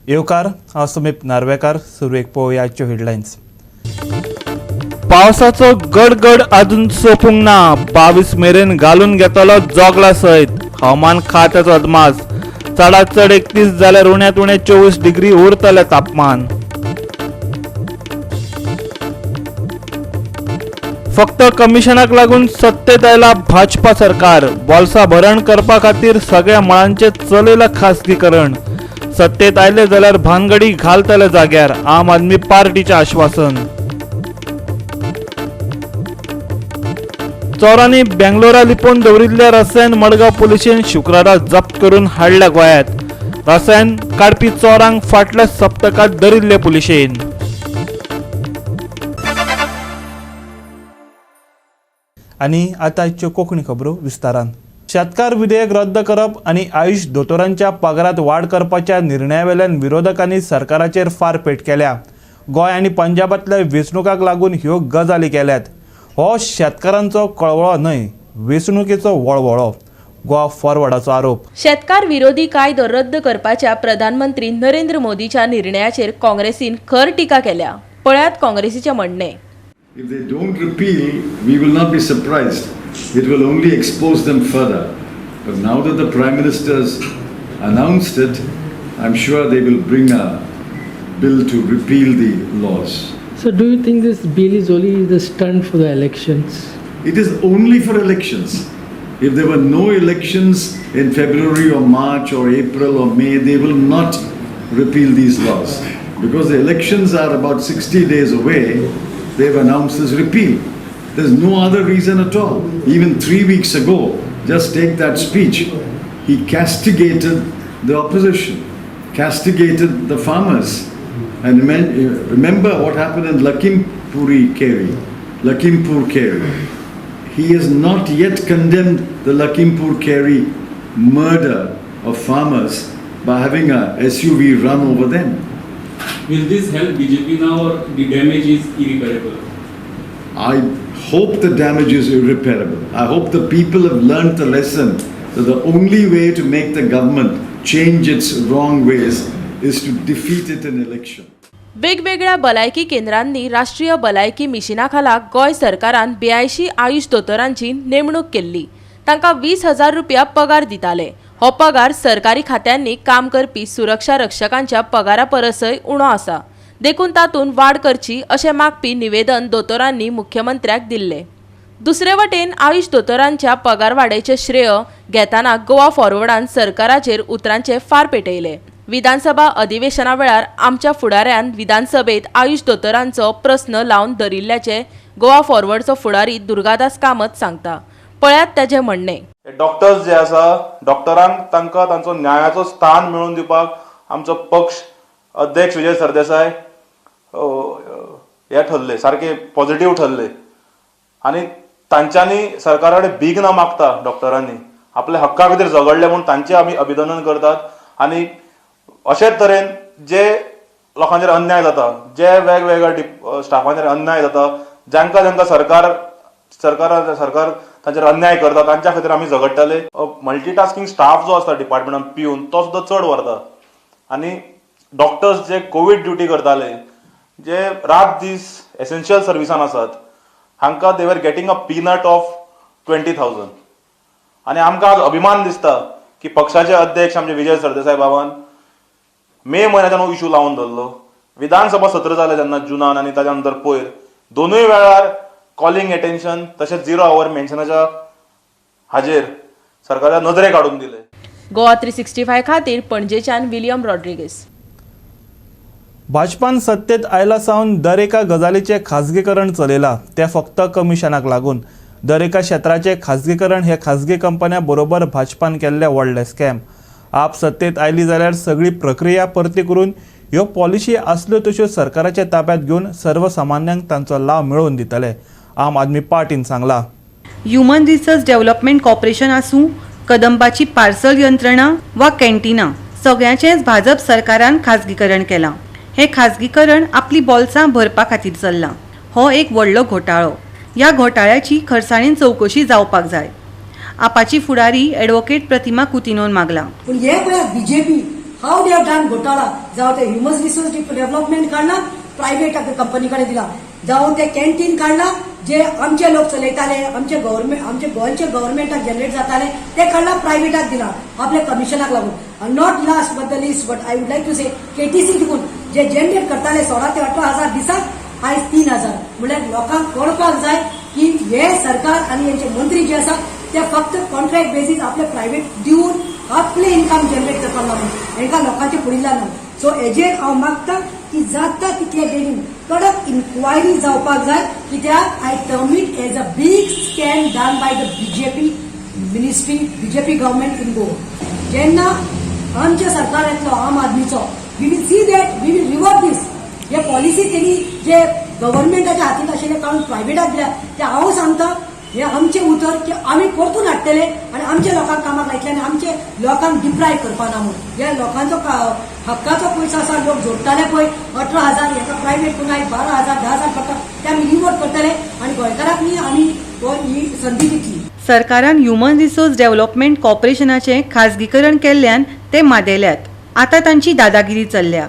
येवकार, हांव समीप नार्वेकार. सुरवेक पळोवया आजच्यो हेडलायन्स. पावसाचो गडगड अजून सोपूंक ना. 22 मेरेन घालून घेतलो जोगला सयत. हवामान खात्याचो अदमास. चडात चड 31 जाल्यार उण्यात उणें 24 डिग्री उरतलें तापमान. फक्त कमिशनाक लागून सत्तेत आयला भाजपा सरकार. बोल्सां भरण करपा खातीर सगळ्या मळांचें चलयलां खासगीकरण. सत्तेत आयले जाल्यार भानगडी घालतले जाग्यार, आम आदमी पार्टीचें आश्वासन. चोरांनी बेंगलोरा लिपोवन दवरिल्लें रसायन मडगांव पुलिशेन शुक्रारा जप्त करून हाडल्या गोंयांत. रसायन काडपी चोरांक फाटल्या सप्तकांत धरिल्ले पुलिशेन. आनी आतां आयच्यो कोंकणी खबरो विस्तारान. शेतकार विधेयक रद्द करप आनी आयुश दोतोरांच्या पगारांत वाड करपाच्या निर्णयावेल्यान विरोधकांनी सरकाराचेर फारपेट केल्या. गोंय आनी पंजाबांतल्या वेंचणुकांक लागून ह्यो गजाली केल्यात. हो शेतकारांचो कळवळो न्हय, वेंचणुकेचो वळवळो, गोवा फॉरवर्डाचो आरोप. शेतकार विरोधी कायदो रद्द करपाच्या प्रधानमंत्री नरेंद्र मोदीच्या निर्णयाचेर काँग्रेसीन खर टिका केल्या. पळयात काँग्रेसीचें म्हणणें. If they don't repeal, we will not be surprised. It will only expose them further. But now that the Prime Minister's announced it, I'm sure they will bring a bill to repeal the laws. So, do you think this bill is only the stunt for the elections? It is only for elections. If there were no elections in February or March or April or May, they will not repeal these laws. Because the elections are about 60 days away, they've announced this repeal. There's no other reason at all. Even 3 weeks ago, just take that speech, he castigated the opposition, castigated the farmers. And remember what happened in Lakhimpuri Kheri. Lakhimpur Kheri. He has not yet condemned the Lakhimpur Kheri murder of farmers by having a SUV run over them. Will this help BJP now or the damage is irreparable? I hope the damage is irreparable. I hope the people have learned the lesson that the only way to make the government change its wrong ways is to defeat it in election. वेगवेगळ्या भलायकी केंद्रांनी राष्ट्रीय भलायकी मिशना खाला गोंय सरकारान 82 आयुश दोतोरांची नेमणूक केल्ली. तांकां 20,000 रुपया पगार दिताले. हो पगार सरकारी खात्यांनी काम करपी सुरक्षा रक्षकांच्या पगारा परसय उणो आसा. देखून तातूंत वाड करची अशें मागपी निवेदन दोतोरांनी मुख्यमंत्र्याक दिल्लें. दुसरे वटेन आयुश दोतोरांच्या पगार वाडेचें श्रेय घेतना गोवा फॉरवर्डान सरकाराचेर उतरांचे फार पेटयले. विधानसभा अधिवेशना वेळार आमच्या फुडाऱ्यान विधानसभेत आयुश दोतोरांचो प्रस्न लावन धरिल्ल्याचे गोवा फॉरवर्डचो फुडारी दुर्गादास कामत सांगता. पळयात ताचें म्हणणें. डॉक्टर्स जे आसा, डॉक्टरांक तांकां तांचो न्यायाचो स्थान मेळोवन दिवपाक आमचो पक्ष अध्यक्ष विजय सरदेसाय हे ठरले, सारके पॉझिटिव्ह ठरले आनी तांच्यांनी सरकारा कडेन भीक न मागता डॉक्टरांनी आपल्या हक्का खातीर झगडले म्हूण तांचें आमी अभिनंदन करतात. आनी अशेच तरेन जे लोकांचेर अन्याय जाता, जे वेगवेगळ्या स्टाफांचेर अन्याय जाता, जांकां जांकां सरकार सरकार सरकार तांचेर अन्याय करता, तांच्या खातीर आमी झगडटाले. मल्टीटास्किंग स्टाफ जो आसता डिपार्टमेंटान, पिवन, तो सुद्दां चड व्हरता आनी डॉक्टर्स जे कोवीड ड्युटी करताले, जे रात दीस एसेन्शियल सर्विसान आसात, हांकां they were getting a peanut of 20,000. आनी आमकां आज अभिमान दिसता की पक्षाचे अध्यक्ष आमचे विजय सरदेसाय बाबान मे म्हयन्याच्यान हो इशू लावन धरलो. विधानसभा सत्र जालें तेन्ना जुनान आनी ताच्या नंतर पयर दोनूय वेळार कॉलिंग एटेन्शन तशेंच झिरो our मेन्शनाच्या हाजेर सरकाराच्या नदरेक हाडून दिलें. गोवा 365 खातीर पणजेच्यान विलियम रॉड्रिगीस. भाजपान सत्तेत आयला सावन दर एका गजालीचें खाजगीकरण चलयलां, तें फक्त कमिशनाक लागून. दर एका क्षेत्राचें खाजगीकरण हे खाजगी कंपन्यां बरोबर भाजपान केल्लें व्हडलें स्कॅम. आप सत्तेत आयली जाल्यार सगळी प्रक्रिया परती करून ह्यो पॉलिशी आसल्यो तश्यो सरकाराच्या ताब्यात घेवन सर्वसामान्यांक तांचो लाव मेळोवन दितले, आम आदमी पार्टीन सांगलां. ह्युमन रिसोर्स डेव्हलपमेंट कॉर्पोरेशन आसूं, कदंबाची पार्सल यंत्रणा वा कॅन्टिनां, सगळ्याचेंच भाजप सरकारान खाजगीकरण केलां. हें खाजगीकरण आपली बोल्सां भरपा खातीर चल्लां. हो एक व्हडलो घोटाळो. ह्या घोटाळ्याची खरसाणेन चवकशी जावपाक जाय, आपाची फुडारी एडवोकेट प्रतिमा कुतिनोन मागलां. पूण हे पळयात, BJP How they have done घोटाळा. जावं ते ह्युमन रिसोर्स डेव्हलपमेंट काडला, प्रायव्हेट कंपनी कडेन दिला, जावं ते कॅन्टीन काडला जे आमचे लोक चलयताले, आमचे गव्हर्मेंट, आमचे गोंयचे गव्हर्मेंटाक जनरेट जाताले, ते काडला, प्रायव्हेटाक दिला आपल्या कमिशनाक लागून. Not last but the least, but I would like to say, KTC देखून जे जनरेट करताले 16 ते 18 हजार दिसाक, आयज 3000. म्हणल्यार लोकांक कळपाक जाय की हे सरकार आनी हेंचे मंत्री जे आसा ते फक्त कॉन्ट्रॅक्ट बेसीस आपले प्रायव्हेट दिवन आपले इन्कम जनरेट करपाक लागून हेंकां लोकांचे पडिल्ला ना. सो हेजेर हांव मागता की जाता तितले बेगीन कडक इन्क्वायरी जावपाक जाय, कित्याक I term it as a big scam done by the BJP ministry, BJP government in Goa. जेन्ना आमच्या सरकार येतलो आम आदमीचो, we will see that we will revert this. हे पॉलिसी तेणी जे गव्हर्मेंटाच्या हातीन आशिल्ले काडून प्रायव्हेटाक दिल्या, ते हांव सांगता, हे आमचें उतर की आमी परतून हाडटले आनी आमच्या लोकांक कामाक लायतले आनी आमचे लोकांक डिप्रायव करपा ना म्हूण. हे लोकांचो हक्काचो पयसो आसा, लोक जोडटाले पळय 18,000, हेका प्रायव्हेट करून आयज 12,000, 10,000 पडटा. ते आमी रिवर्ट करतले आनी गोंयकारांक न्ही आमी ही संदी दितली. सरकारान ह्युमन रिसोर्स डेव्हलपमेंट कॉर्पोरेशनाचें खाजगीकरण केल्ल्यान ते मादेल्यात. आतां तांची दादागिरी चल्ल्या.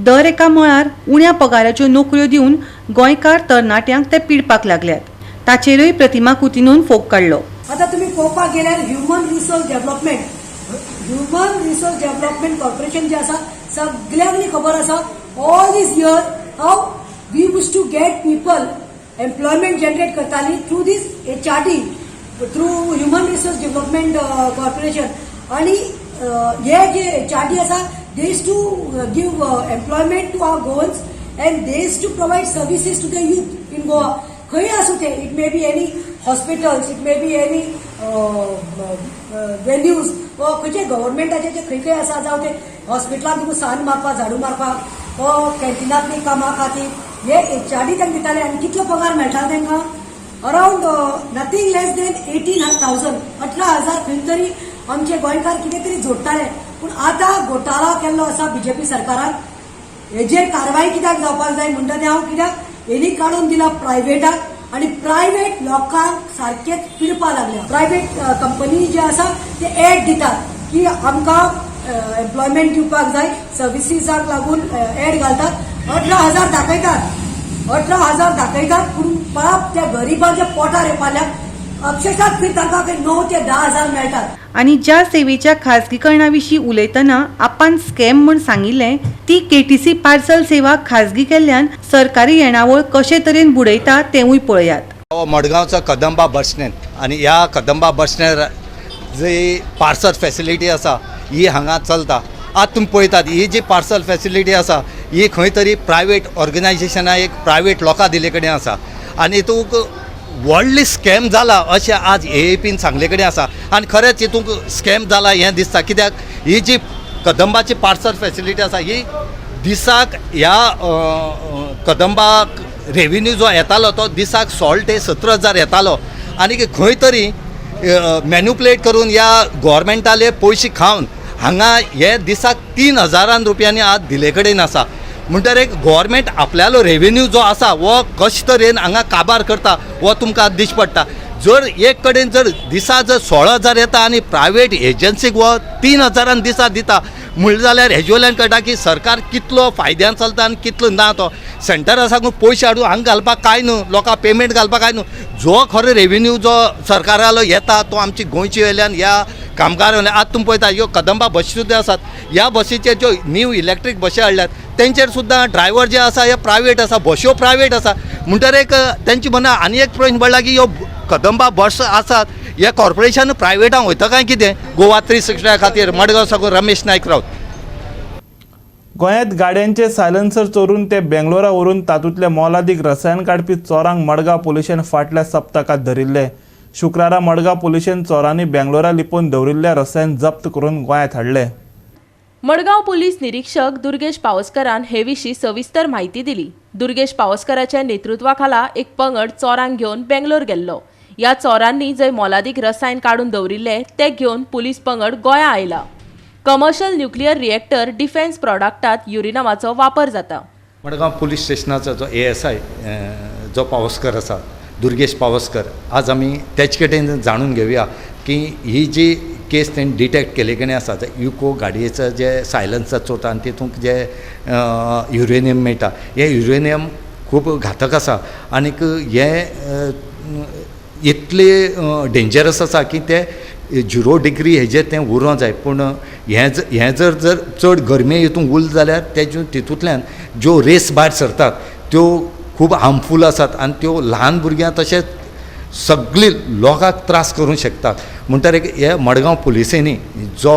दर एका मळार उण्या पगाराच्यो नोकऱ्यो दिवन गोंयकार तरणाट्यांक ते पिडपाक लागल्यात. ताचेरूय प्रतिमा कुतिनून फोग काडलो. आता तुम्ही पळोवपाक गेल्यार Human Resource Development Corporation जे आसा, सगल्यांनी खबर आसा, all this year how we used to get people employment generate करताली through this HRD, through Human Resource Development Corporation. आणि हे जे एचआरडी आसा, they used to give employment to our Goans and they used to provide services to the youth in Goa. खंय आसूं ते, it may be any hospitals, it may be any venues वा खंयचे गव्हर्मेंटाचे जे खंय खंय आसा, जावं ते हॉस्पिटलान तुका सान मारपाक, झाडू मारपाक वा कॅन्टिनांतली कामां खातीर हे एचआरडी तांकां दिताले. आनी कितलो पगार मेळटालो तांकां? Around nothing less than 18,000, 18,000. खंय तरी आमचे गोंयकार कितें तरी जोडटाले. पूण आतां घोटाळा केल्लो आसा बीजेपी सरकारान. हेजेर कारवाई कित्याक जावपाक जाय म्हणटा तें हांव, कित्याक हेणी काडून दिला प्रायव्हेटाक आनी प्रायव्हेट लोकांक सारकेच पिडपा लागल्या. प्रायव्हेट कंपनी जे आसा ते एड दितात की आमकां एम्प्लॉयमेंट दिवपाक जाय, सर्विसीसाक लागून एड घालतात, 18,000 दाखयतात, 18,000 दाखयतात, पूण पाप त्या गरिबांच्या पोटार येवपाक अक्षरशः थंय तांकां खंय 9 ते 10 हजार मेळटात. आनी ज्या सेवेच्या खाजगीकरणा विशीं उलयतना आपान स्कॅम म्हूण सांगिल्लें, ती केटीसी पार्सल सेवा खाजगी केल्ल्यान सरकारी येणावळ कशे तरेन बुडयता तेंवूय पळयात. हो मडगांवचो कदंबा बस स्टँड आनी ह्या कदंबा बस स्टँड जी पार्सल फॅसिलिटी आसा ही हांगा चलता. आतां तुमी पळयतात, ही जी पार्सल फॅसिलिटी आसा ही खंय तरी प्रायवेट ऑर्गनायजेशनां, एक प्रायवेट लोकां दिल्ले कडेन आसा आनी हितूंक व्हडली स्कॅम जाला अशें आज एएपीन सांगले कडेन आसा. आनी खरेंच हितूंक स्कॅम जाला हें दिसता, कित्याक ही जी कदंबाची पार्सल फॅसिलिटी आसा ही दिसाक ह्या कदंबाक रेविन्यू जो येतालो तो दिसाक 16 ते 17 हजार येतालो. आनी खंय तरी मॅन्युपुलेट करून ह्या गोवोरमेंटाले पयशे खावन हांगा हे दिसाक 3 हजारान रुपयांनी आज दिले कडेन आसा. म्हणटर एक गोवोरमेंट आपल्यालो रेवेन्यू जो आसा हो कशे तरेन हांगा काबार करता हो तुमकां दिश्टी पडटा. जर एक कडेन जर दिसा जर 16,000 येता आनी प्रायवेट एजन्सीक हो 3 हजारान दिसा दिता म्हणलें जाल्यार हेजे वयल्यान कळटा की सरकार कितलो फायद्यान चलता आनी कितलो ना. तो सेंटरा साकून पयशे हाडून हांगा घालपाक कांय न्हू, लोकांक पेमेंट घालपाक कांय न्हू. जो खरो रेवेन्यू जो सरकारालो येता तो आमची गोंयचे वयल्यान, ह्या कामगारां वयल्यान. आतां तुमी पळयता, ह्यो कदंबा बशी सुद्दां आसात, ह्या बसीचेर ज्यो न्यू इलेक्ट्रीक बशी हाडल्यात तेंचेर सुद्दां ड्रायवर जे आसा हे प्रायवेट आसा, बश्यो प्रायवेट आसा. म्हणटर एक तेंचे मना आनी एक प्रश्न पडला की ह्यो कदंबा बस आसात हे कॉर्पोरेशन प्रायवेटान वयता काय कितें? गोवा 360 खातीर मडगांव साकून रमेश नायक रावत. गोंयांत गाडयांचे सायलन्सर चोरून ते बेंगलोरा व्हरून तातूंतले मोलादीक रसायन काडपी चोरांक मडगांव पुलिशेन फाटल्या सप्तकांत धरिल्ले. शुक्रारा मडगांव पुलिशेन चोरांनी बेंगलोरा लिपोवन दवरिल्ले रसायन जप्त करून गोंयांत हाडले. मडगांव पोलीस निरीक्षक दुर्गेश पावसकरान हे विशीं सविस्तर म्हायती दिली. दुर्गेश पावसकराच्या नेतृत्वाखाला एक पंगड चोरांक घेवन बेंगलोर गेल्लो. ह्या चोरांनी जंय मोलादीक रसायन काडून दवरिल्ले ते घेवन पुलीस पंगड गोंया आयला. कमर्शियल न्युक्लियर रिएक्टर डिफेन्स प्रॉडक्टात युरेनियमाचो वापर जाता. मडगांव पुलीस स्टेशनाचो जो एएसआय जो पावसकर आसा, दुर्गेश पावसकर, आज आमी तेच कडेन जाणून घेवया की ही जी केस तेणी डिटेक्ट केले कडेन आसा. युको गाडयेचो जे सायलन्सर चोरता आनी तितूंत जे युरेनियम मेळटा, हें युरेनियम खूब घातक आसा आनीक हें इतले डेंजरस आसा की ते 0 डिग्री हेजेर तें उरोंक जाय. पूण हें जर जर चड गरमे हितून उरलें जाल्यार तेज्यो तितूंतल्यान ज्यो रेस भायर सरतात त्यो खूब हार्मफूल आसात आनी त्यो ल्हान भुरग्यांक तशेंच सगळीं लोकांक त्रास करूंक शकतात. म्हणटकीर हे मडगांव पुलिसेंनी जो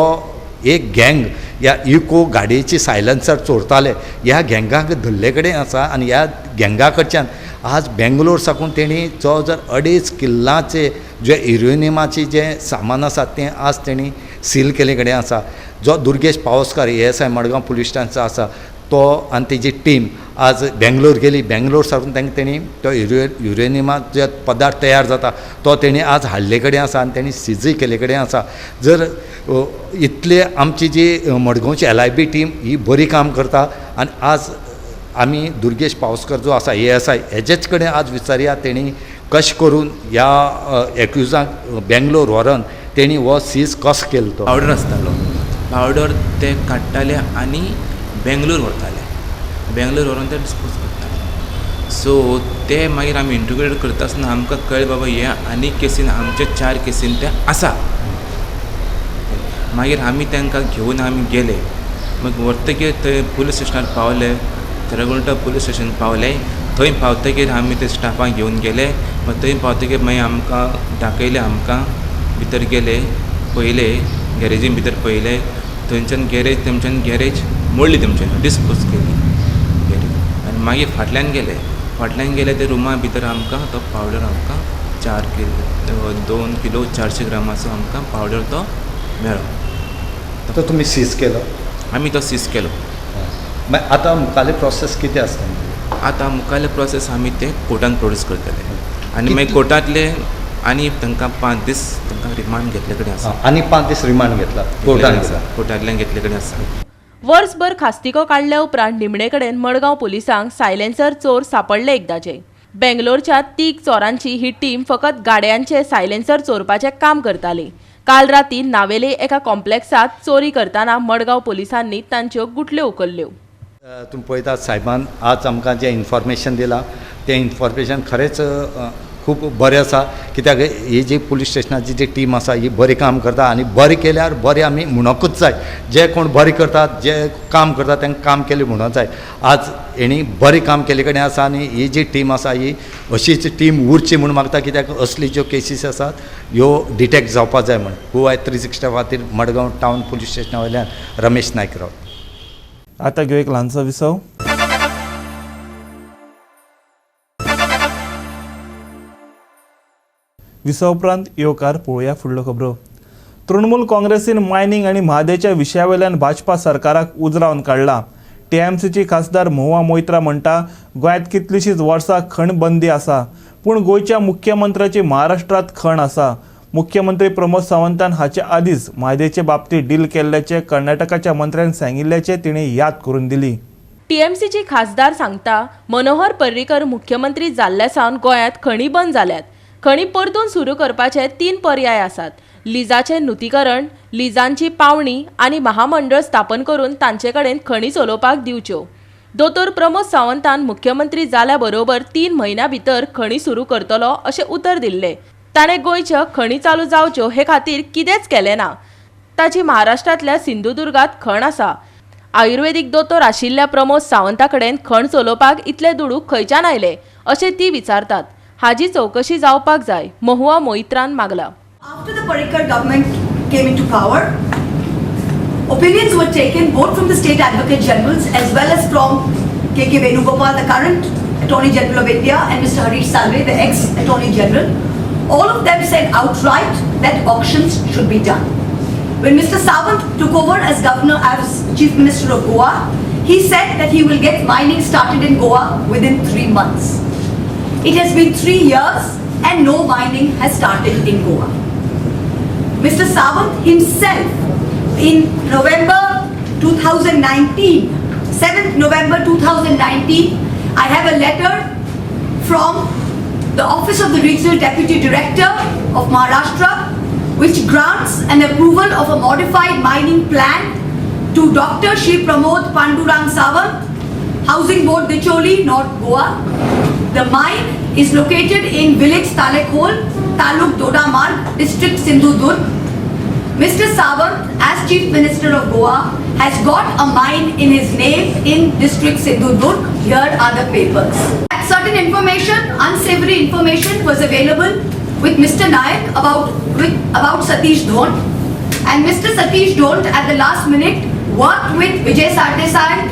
एक गँग ह्या इको गाडयेची सायलन्सर चोरताले ह्या गँगाक धरले कडेन आसा आनी ह्या गँगा कडच्यान आज बेंगलोर साकून तेणी जो जर 2.5 किल्लांचे जे युरेनियमाचे जे सामान आसा तें आज तेणी सील केले कडेन आसा. जो Durgesh Pawaskar ASI Madgaon police स्टेशनाचो आसा तो आनी तेजी टीम आज बेंगलोर गेली. बेंगलोर साकून तांकां तेणी तो युरेनियमाचो जे पदार्थ तयार जाता तो तेणी आज हाडले कडेन आसा आनी तेणी सीजय केले कडेन आसा. जर इतले आमची जी मडगांवची LIB team ही बरी काम करता आनी आज आमी दुर्गेश पावसकर जो आसा ASI हेजेच कडेन आज विचारया तेणी कशें करून ह्या एक्युजांक बेंगलोर व्हरोन तेणी हो सीज कसो केलो. तो पावडर आसतालो, पावडर ते काडटाले आनी बेंगलोर व्हरताले, बेंगलोर व्हरोन ते डिस्पोज करताले. सो ते मागीर आमी इंट्रोगेट करता आसतना आमकां कळ्ळें बाबा हे आनी केसीन आमचे 4 केसीन ते आसा. मागीर आमी तांकां घेवन आमी गेले, मागीर व्हरतकीर थंय पुलीस स्टेशनार पावले, तेरेगोंटा पुलीस स्टेशन पावले. थंय पावतकीर आमी ते स्टाफांक घेवन गेले. मागीर थंय पावतकीर मागीर आमकां दाखयलें, आमकां भितर गेले, पळयले गॅरेजीन भितर पळयले, थंयच्यान गॅरेज तेमच्यान गॅरेज मोडली, तेमच्यान डिस्पोज केली गॅरेज. आनी मागीर फाटल्यान गेले, फाटल्यान गेले ते रुमा भितर आमकां तो पावडर आमकां 4 किलो 2 किलो 400 ग्रामाचो आमकां पावडर तो मेळ्ळो. तो तुमी सीज केलो? आमी तो सीज केलो. मागीर आतां मुखाल्ले प्रोसेस कितें आसता? आतां मुखाल्ले प्रोसेस आमी ते कोर्टान प्रोड्यूस करतले आनी मागीर कोर्टांतले आनी तांकां 5 दीस तांकां रिमांड घेतले कडेन आसा. आनी 5 दीस रिमांड घेतला कोर्टान? कोर्टांतल्यान घेतले कडेन आसा. वर्सभर खास्तिको काडल्या उपरांत निमणे कडेन मडगांव पुलिसांक सायलेन्सर चोर सापडले एकदाचे. बेंगलोरच्या 3 चोरांची ही टीम फकत गाडयांचे सायलेन्सर चोरपाचें काम करताली. काल राती नावेले एका कॉम्प्लेक्सांत चोरी करतना मडगांव पुलिसांनी तांच्यो गुटल्यो उखल्ल्यो. तुमी पळयतात साहेबान आज आमकां जें इन्फॉर्मेशन दिलां तें इन्फॉर्मेशन खरेंच खूब बरें आसा. कित्याक ही जी पुलीस स्टेशनाची जी टीम आसा ही बरें काम करता आनी बरें केल्यार बरें आमी म्हणोकूच जाय. जे कोण बरें करतात, जे काम करतात तांकां काम केलें म्हणोंक जाय. आज हेणी बरें काम केल्ले कडेन आसा आनी ही जी टीम आसा ही अशीच टीम उरची म्हूण मागता. कित्याक असली ज्यो केसीस आसात ह्यो डिटेक्ट जावपाक जाय म्हूण. गोवा 360 खातीर मडगांव टावन पुलीस स्टेशना वयल्यान रमेश नायक राव. आतां घेवया एक ल्हानसो विसव. विसव उपरांत येवकार पळोवया फुडल्यो खबरो. तृणमूल काँग्रेसीन मायनिंग आनी म्हादेच्या विशया वयल्यान भाजपा सरकाराक उजरावन काडला. TMCची खासदार महुआ मोइत्रा म्हणटा गोंयांत कितलीशींच वर्सां खण बंदी आसा, पूण गोंयच्या मुख्यमंत्र्याची महाराष्ट्रांत खण आसा. मुख्यमंत्री प्रमोद सावंतान हाचे आदींच म्हादेचे बाबतींत डील केल्ल्याचें कर्नाटकाच्या मंत्र्यान सांगिल्ल्याचें तिणें याद करून दिली. TMCची खासदार सांगता मनोहर पर्रीकर मुख्यमंत्री जाल्ल्या सावन गोंयांत खणी बंद जाल्यात. खणी परतून सुरू करपाचे 3 पर्याय आसात. लिजाचें नुतीकरण, लिजांची पावणी आनी महामंडळ स्थापन करून तांचे कडेन खणी चलोवपाक दिवच्यो. दोतोर प्रमोद सावंतान मुख्यमंत्री जाल्या बरोबर 3 म्हयन्यां भितर खणी सुरू करतलो अशें उतर दिल्लें. ताणें गोंयच्यो खणी चालू जावच्यो हे खातीर कितेंच केलें ना. ताची महाराष्ट्रांतल्या सिंधुदुर्गांत खण आसा. आयुर्वेदीक दोतोर आशिल्ल्या प्रमोद सावंता कडेन खण चलोवपाक इतले दुडू खंयच्यान आयले अशें ती विचारतात. हाजी चौकशी जावपाक जाय, महुआ मोइत्रान मागला. After the Parrikar government came into power, opinions were taken both from the state advocate generals as well as from K.K. Venugopal, the current Attorney General of India, and Mr. Harish Salve, the ex-Attorney General. All of them said outright that auctions should be done. When Mr. Sawant took over as governor, as Chief Minister of Goa, he said that he will get mining started in Goa within 3 months. It has been 3 years and no mining has started in Goa. Mr. Sawant himself in November 2019, 7th November 2019, I have a letter from the Office of the Regional Deputy Director of Maharashtra which grants an approval of a modified mining plan to Dr. Shri Pramod Pandurang Sawant, Housing Board Dicholi, North Goa. The mine is located in village Talekhol, Taluk Doda Marg, District Sindhudurg. Mr. Sawant, as Chief Minister of Goa, has got a mine in his name in District Sindhudurg. Here are the papers. Certain information, unsavory information, was available with Mr. Naik about Satish Dhond, and Mr. Satish Dhond at the last minute worked with Vijay Sardesai,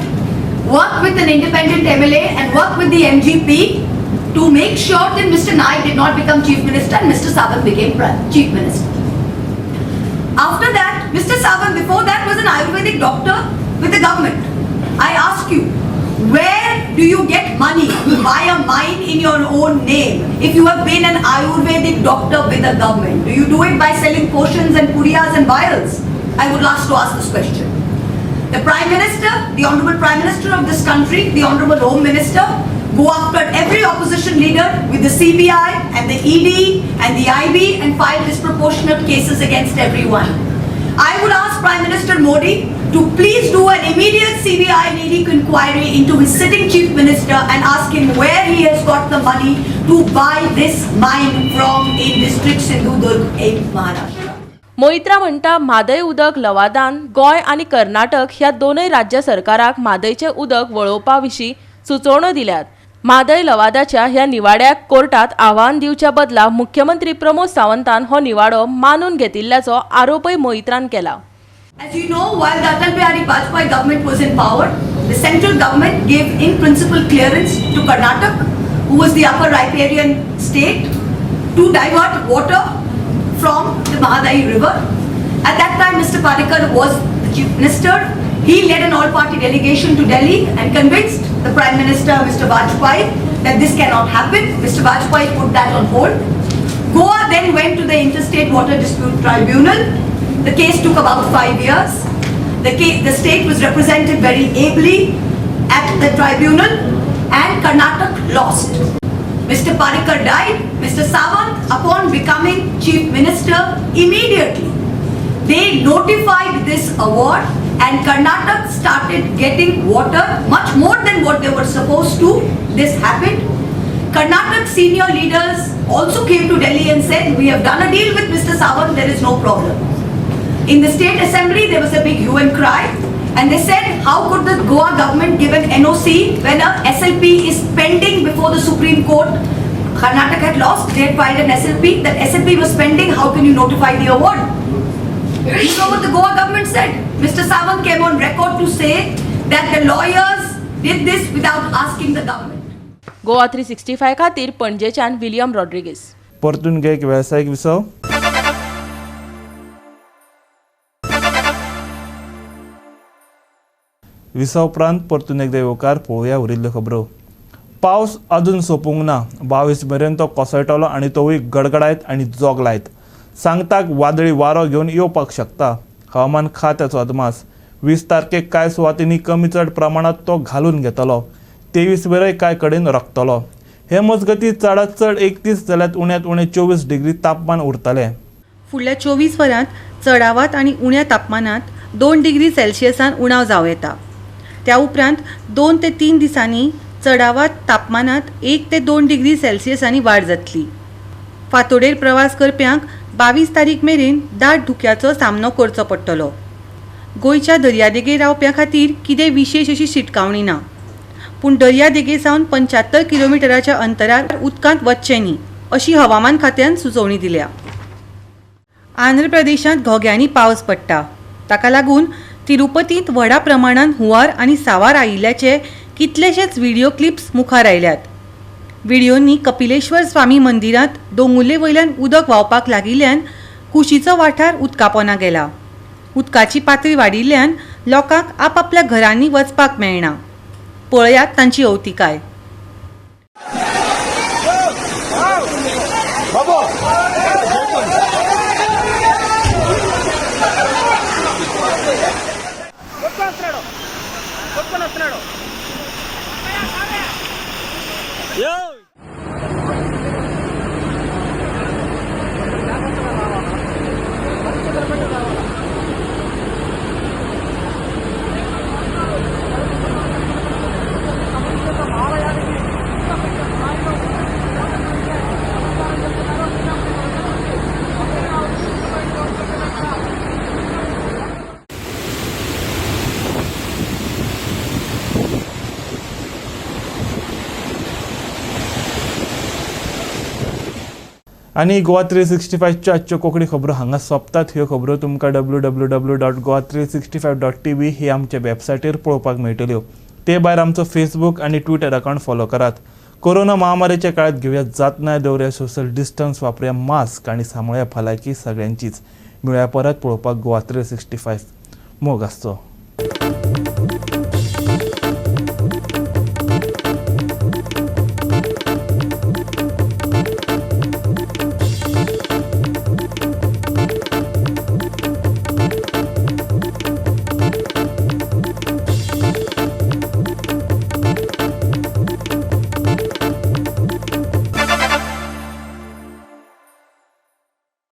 worked with an independent MLA, and worked with the MGP to make sure that Mr. Naik did not become Chief Minister and Mr. Sawant became Chief Minister. After that, Mr. Sawant before that was an Ayurvedic doctor with the government. I ask you, where do you get money to buy a mine in your own name if you have been an Ayurvedic doctor with the government? Do you do it by selling potions and puriyas and vials? I would last to ask this question. The Prime Minister, the Honorable Prime Minister of this country, the Honorable Home Minister, go after every opposition leader with the CBI and the ED and the IB and file disproportionate cases against everyone. I would ask Prime Minister Modi to please do an immediate CBI and ED inquiry into his sitting Chief Minister and ask him where he has got the money to buy this mine from in District Sindhudurg in Maharashtra. Moitra म्हणटा म्हादय उदक लवादान गोंय आनी कर्नाटक ह्या दोनय राज्य सरकाराक म्हादयचें उदक वळोवपा विशीं सुचोवण्यो दिल्यात. म्हादय लवादाच्या ह्या निवाड्याक कोर्टात आव्हान दिवच्या बदला मुख्यमंत्री प्रमोद सावंतान हो निवाडो मानून घेतिल्ल्याचो आरोपय मोइत्रान केला. As you know, while the Atal Bihari Vajpayee government was in power, the central government gave in principle clearance to Karnataka, who was the upper riparian state, to divert water from the Mahadayi river. At that time, Mr. Parrikar was the Chief Minister. He led an all-party delegation to Delhi and convinced the Prime Minister, Mr. Vajpayee, that this cannot happen. Mr. Vajpayee put that on hold. Goa then went to the Interstate Water Dispute Tribunal. The case took about 5 years. The state was represented very ably at the tribunal and Karnataka lost. Mr. Parrikar died. Mr. Sawant, upon becoming Chief Minister, immediately they notified this award and Karnataka started getting water much more than what they were supposed to. This happened. Karnataka senior leaders also came to Delhi and said, we have done a deal with Mr. Sawant, there is no problem. In the state assembly, there was a big hue and cry, and they said, how could the Goa government give an NOC when a SLP is pending before the Supreme Court? Karnataka had lost, they had filed an SLP, that SLP was pending, how can you notify the award? You know what the Goa government said? Mr. Sawant came on record to say that the lawyers did this without asking the government. Goa 365 खातीर पणजेच्यान William Rodrigues. परतून घे एक वेवसायीक विसव. विसव उपरांत परतून एकदा येवकार पळोवया उरिल्ल्यो खबरो. पावस अजून सोंपूंक ना. 22 मेरेन तो कोसळटलो आनी तोवूय गडगडायत आनी जोग लायत. सांगताक वादळी वारो घेवन येवपाक शकता. हवामान खात्याचो अदमास 20 तारखेक कांय सुवातींनी कमी चड प्रमाणांत तो घालून घेतलो. 23 वेरय कांय कडेन रकतलो. हे मजगतीं चडांत चड 31 जाल्यार उण्यांत उणें 24 डिग्री तापमान उरतलें. फुडल्या 24 वरांत चडावात आनी उण्या तापमानांत 2 डिग्री सेल्सियसान उणाव जावं येता. त्या उपरांत 2 ते 3 दिसांनी चडावात तापमानांत 1 ते 2 डिग्री सेल्सियसांनी वाड जातली. फांतोडेर प्रवास करप्यांक 22 तारीख मेरेन दाट धुक्याचो सामनो करचो पडटलो. गोंयच्या दर्यादेगेर रावप्यां खातीर कितें विशेश अशी शिटकावणी ना, पूण दर्यादेगे सावन 75 किलोमिटराच्या अंतरार उदकांत वचचें न्ही अशी हवामान खात्यान सुचोवणी दिल्या. आंध्र प्रदेशांत घोग्यांनी पावस पडटा, ताका लागून तिरुपतींत व्हडा प्रमाणान हुंवार आनी सावार आयिल्ल्याचे कितलेशेच व्हिडियो क्लिप्स मुखार आयल्यात. व्हिडियोंनी कपिलेश्वर स्वामी मंदिरांत दोंगुल्ले वयल्यान उदक व्हांवपाक लागिल्ल्यान कुशीचो वाठार उदकापोना गेला. उदकाची पातळी वाडिल्ल्यान लोकांक आपापल्या घरांनी वचपाक मेळना. पळयात तांची अवतिकाय. आनी गोवा 365च्यो आजच्यो कोंकणी खबरो हांगा सोंपतात. ह्यो खबरो तुमकां www.goa365.tv ही आमच्या वेबसायटीर पळोवपाक मेळटल्यो. ते भायर आमचो फेसबूक आनी ट्विटर अकावंट फॉलो करात. कोरोना महामारीच्या काळात घेवया जातनाय, दवरुया सोशल डिस्टन्स, वापरुया मास्क आनी सांबाळया भलायकी सगळ्यांचीच. मेळुया परत पळोवपाक गोवा 365. मोग आसचो.